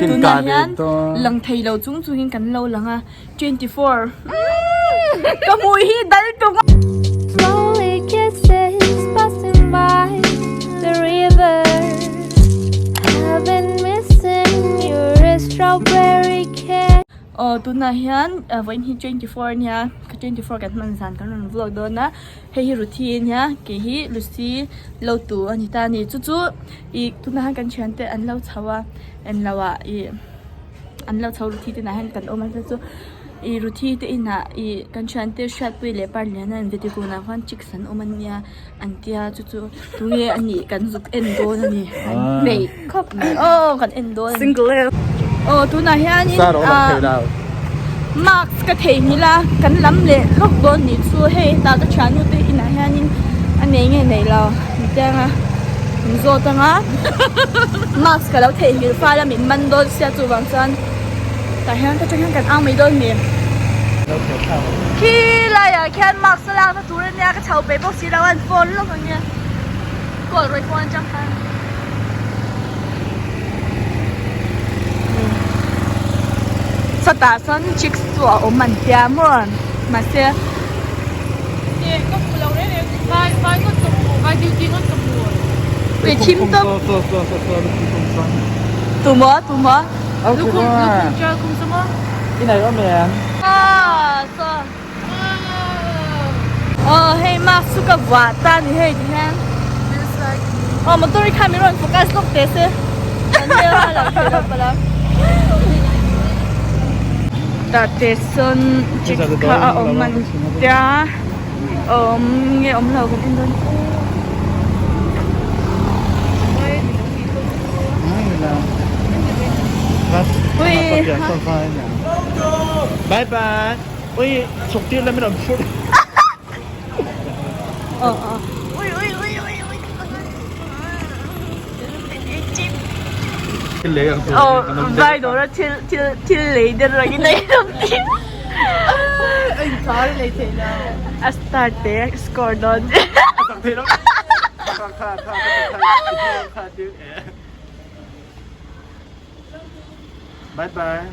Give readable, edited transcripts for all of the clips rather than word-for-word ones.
Tunah hian lang thei lo chung chungin kan lo lang a 24 ka hmui hi dal tung a. Slowly kisses passing by the river I've been missing your strawberry kiss. Aw tunah hian vawiin hi 24 ania ka 24 kan hman zan kan rawn vlog dawn a hei hi Ruthi ania kei hi Lucy lo tu a ni ta a ni chu chu ih tunah hian kan thiante an lo chho a englo ah ih an lo chho Ruthi te inah hian kan awm a chu chu ih Ruthi te inah ih kan thiante Hriatpuii leh Parliana an video kunah khuan chicks an awm ania. An tia chu chu tunge a nih kan zuk en dawn a ni kan peih khawp mai aw kan en dawn a ni aw tunah hianin ah mask ka theihnghilh a kan lam leh lawk dawn nih chu hei hetah ka thiannu te inah hianin a nei nge nei lo an tia anga min zawt anga mask ka lo theihnghilh fal a min man dawn sia chuvang chuan tah hian ka tang hian kan au mai dawn mi khilaiah khian mask a lak na tur a nia ka chho peih bawk si lo a an phone lawk ang nia call rawih phone atang khan chutah sawn chicks chu a awm an tia maw mahse ui thim tawp tumaw tumaw aw saw. Aw hei mask chu ka vuah ta ni hei ti hian aw motor hi khan min rawn focus lawk teh se kan hmel a lang thei lo palh a tah te sawn chicks kha a awm a ni tia awm nge awm lo kan en dawn Bye bye. Ui, chhuk tir la min rawn phurh. Aw aw. Ui ui ui ui ui. Thil lei ang tur. Aw, vai dawra thil thil thil lei der rangin a inawm tir. A inchar lei thei lo. A start te score dawn. A tak thei lo. Kha kha kha kha kha tir. Bye bye.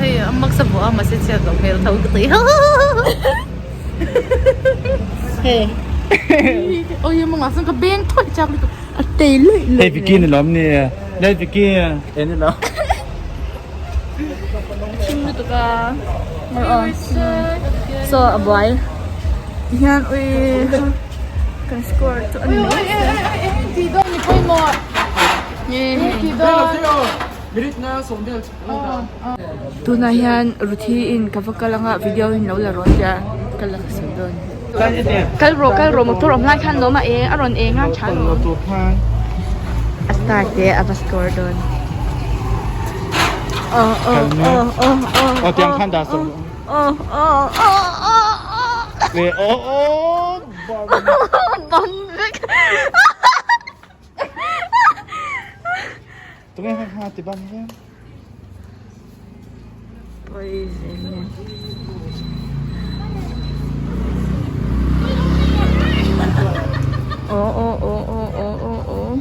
Hei a maksa pawh a mahse chhiat loh hmel tho ka ti. Hei. Oi mawngah chuan ka beng thawih chak lutuk. A tei luih luih. Hei Vicky ni lawm ni. Hei Vicky e ni lo. Thim lutuk a. So a buai. Hian ui kan score chu ani mai. Ti dawn ni pawimawh. Tunah hian Ruthi in ka va kal anga video in lo la rawn tia ka la sawi dawn. Kal rawh kal rawh motor awm lai khan lawm a eng a rawn eng a tha lawm. A star te a va score dawn. Aw aw aw aw aw aw aw aw aw aw aw bang vek. Tunge ha ha ti bang hian. Poison. Oh oh oh oh oh oh oh.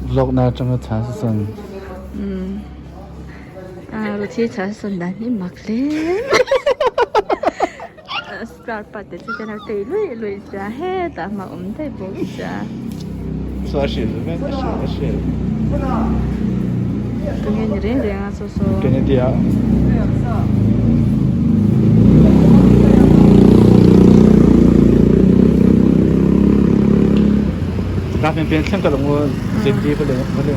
Vlog na changa cha san. Um. Ah, ruthi cha san dan hi mak hle. Star pa te chu chuan a tei luih luih sia hetah hma awm daih bawk sia. Saw a hrilh vek a hrilh a hrilh. Tunge ni reng reng a saw saw. Kennedy a. Ka pen pen thleng ka lo ngo ZD va le va le.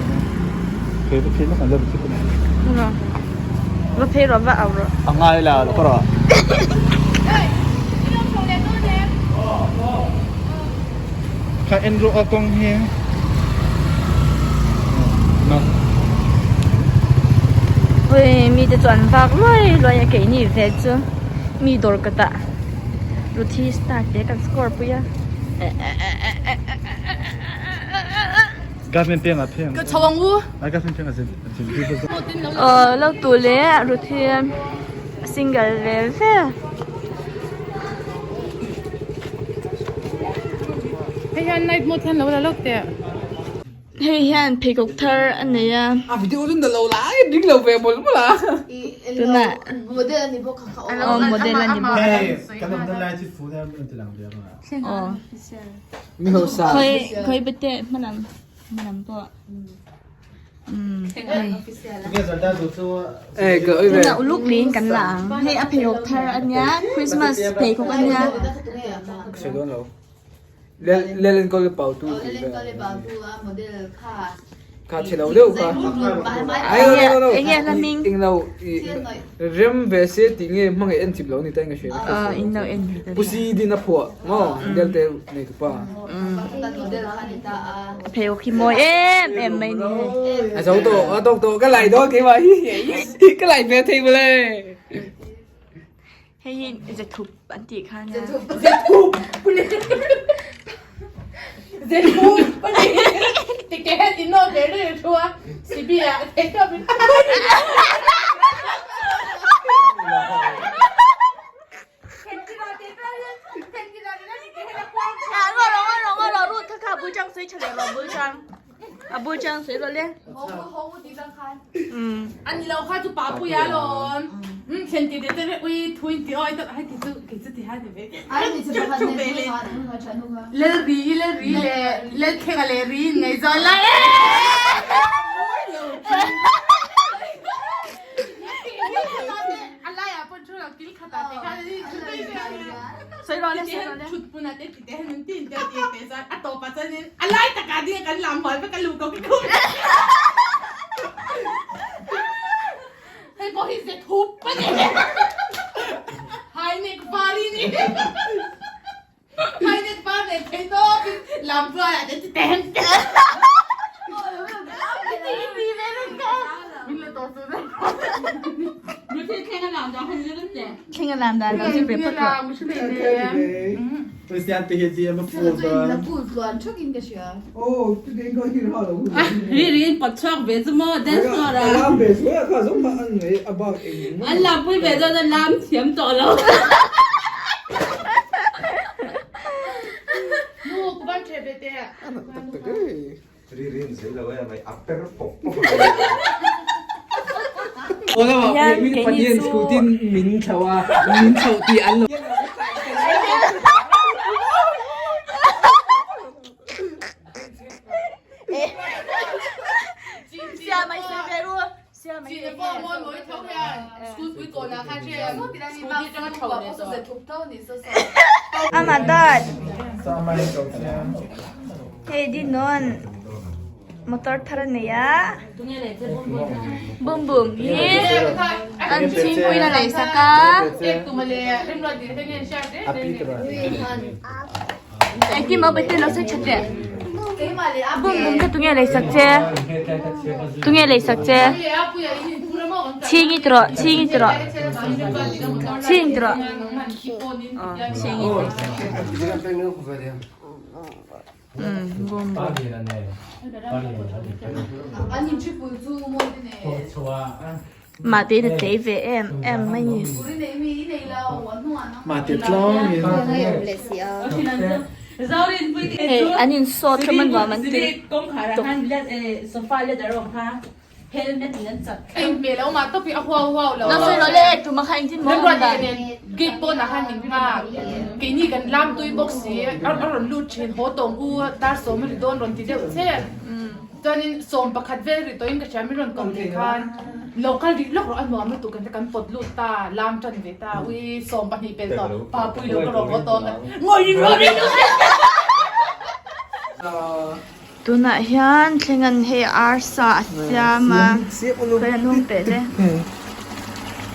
Phei va phei na kan la va phei. Va phei rawh va au rawh. A ngai la lo ka rawh. Kha en rawh a kawng hi. No. Ui mi te chu an vak luai luai a keini ve chu mi dawr ka tah Ruthi star te kan score pui a. Government peng a pheng. Ka chho ang u. Ai government peng a zin zin pi ba. Aw lo tu le Ruthi single ve ve. Hei hian night mode hian lo la lawk teh. Hei hian pheikhawk thar a nei a. A video chu na lo lai ding lo ve mawlh mawlh a. Tunah aw model a ni bawk. Hei kan awmna lai chu phone a rawn ti lang ve ang a. Aw. Mi hausa. Khawi khawi bete hmalam hmalam pawh. Umm hei. Eh ka oi ve. Tunah uluk niin kan la ang. Hei a pheikhawk thar a nia Christmas pheikhawk a nia. Ka sawi dawn lo. Lel enkawl pau tu tih vel. Kha chhe lo deuh kha. Ai no no no. Enge hla hming? Eng lo rem ve se tih nge hmangaih en chip lo ni ta eng ka hria. Ah in lo en ve ta. Pusi din a phuah maw del te nei tu pa. A phei khi mawi em em mai ni hei. A zo to a tawk tawh ka lai dawn keimah hi ka lai ve thei mawle. Hei hi Zethup an tih kha nia. Zethup! Zethup! Tike hian in nawh ve reng a thu a, Sibi ah thei tawp in A bul chang sawi rawh le. Ani lo kha chu pa pui a lawm. Thlen ti te te ui thuin ti oi tak hai ki chu ki chu ti ha ni ve. Chu ve le. Lel ri lel ri le lel thleng a le ri in ngei zawn lai. A lai ah pawh thu lo kil khat ah te khan Sawi rawh le sawi rawh le. Thut pun ah te ti te hian an tin te ti te chuan a tawp ah chuan in a lai tak ah ding a kan lam hual vek a lu ko ki khum. Hei pawh hi ze thup a ni. Hai nek var i ni. Hai nek var nen thei tawp in lam rual ah te ti te hian ti. Min la tawh chu ne. Thleng a lam dan lo chu ve phawt rawh. Hian keini chu Ama dad hei din nawn motor thar a nei a bum bum hi an chhingpui in a lei sak a engtin maw bete lo sawi tha teh bum bum kha tunge lei sak che tunge lei sak che chhing i tawh chhing i tawh chhing tawh aw chhing i lei sak che umm bum bum. Mahte in a tlei ve em em mai ni. Mahte tlawng in. Hei an in sawt hlawm a nuam an ti tawp. Lo sawi rawh le tuma kha engtin maw awm dan. Chuanin sawm pakhat vel ri tawhin ka hria min rawn kawm leh khan lo kal rih lawk rawh a nuam lutuk kan kan pawt lut ta lam tan ve ta ui 20 pel tawh pa pui lo ka rawh haw tawh ang ngawi rawh ri lut Tunah hian thleng an hei arsa a siam a khawi an hung peh le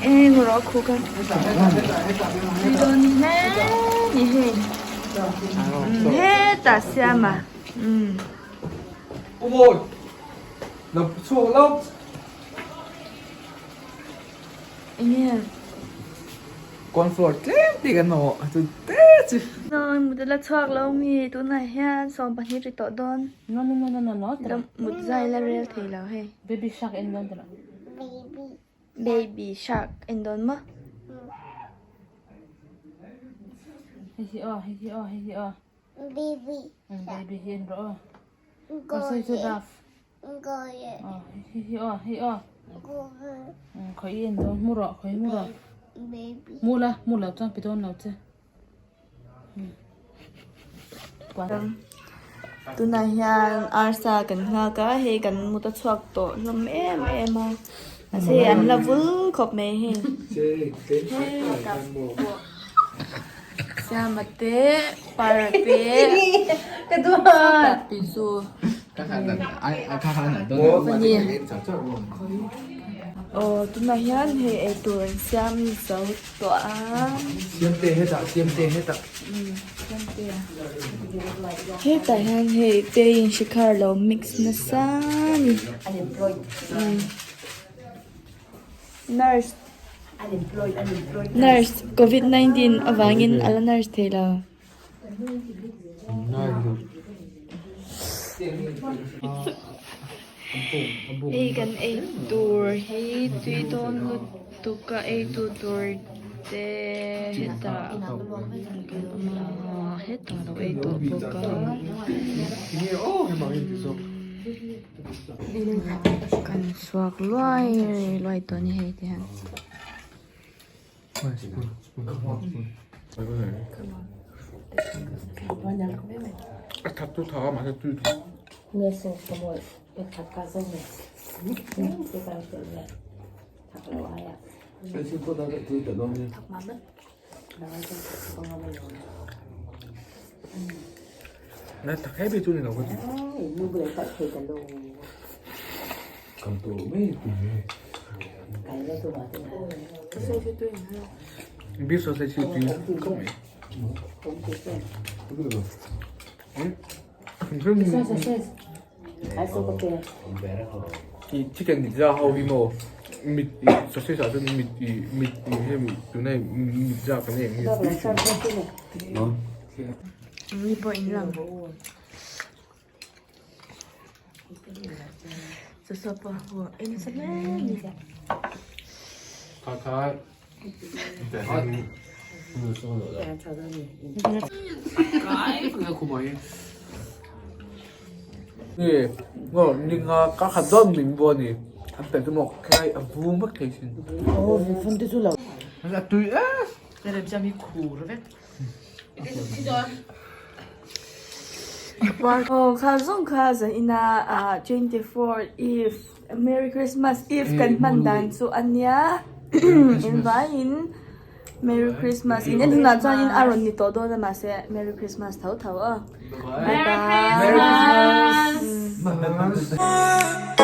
eng rawh khu kha tui dawn hle ni hei hetah a siam a umm. U Mawi, lo chhuak lo. Enge? Cornflour tlem te kan mamawh chu te chu. Nawi mut la chhuak lo mi tunah hian 12 ri tawh dawn. No no no no no no. La mut zai la rel thei lo hei. Baby shark en dawn tawh. Baby shark en dawn maw? Hei hi aw hei hi aw hei hi aw. Baby. Baby hi en rawh aw. Aw sawi chu love. Aw hi hi aw hi aw. Khawi i en dawn mu rawh khawi mu rawh. Mu la mu lo chuan pe dawn lo che. Tunah hian arsa kan nghak a hei kan mut a chhuak tawh hlawm em em a mahse an la vul khawp mai hei. Siama te para te sawtah pizu aw tunah hian hei eitur an siam zo tawh a hetah hian hei te in shikhar lo mix nasa a ni nurse Nurse covid 19 avangin a la nurse thei lo. Hei kan ei tur hi tui dawn lutuk a ei tu tur te hetah kan awm a hetah lo ei tawh bawk a. Kan suak luai luai tawh a ni hei ti hian. Chicken za ho hi maw mit sausage ah chuan mit ih mit ih hemi tuna hi mit za kan eng hi. Mi pawh in lang Saw pawh a en nasa hle a ni. Aw kha zawng kha zanin ah 24 eve Merry Christmas Eve kan hman dan chu a nia engvaiin Merry Christmas in en hunah chuanin a rawn ni tawh dawn a mahse Merry Christmas tho tho aw bye bye.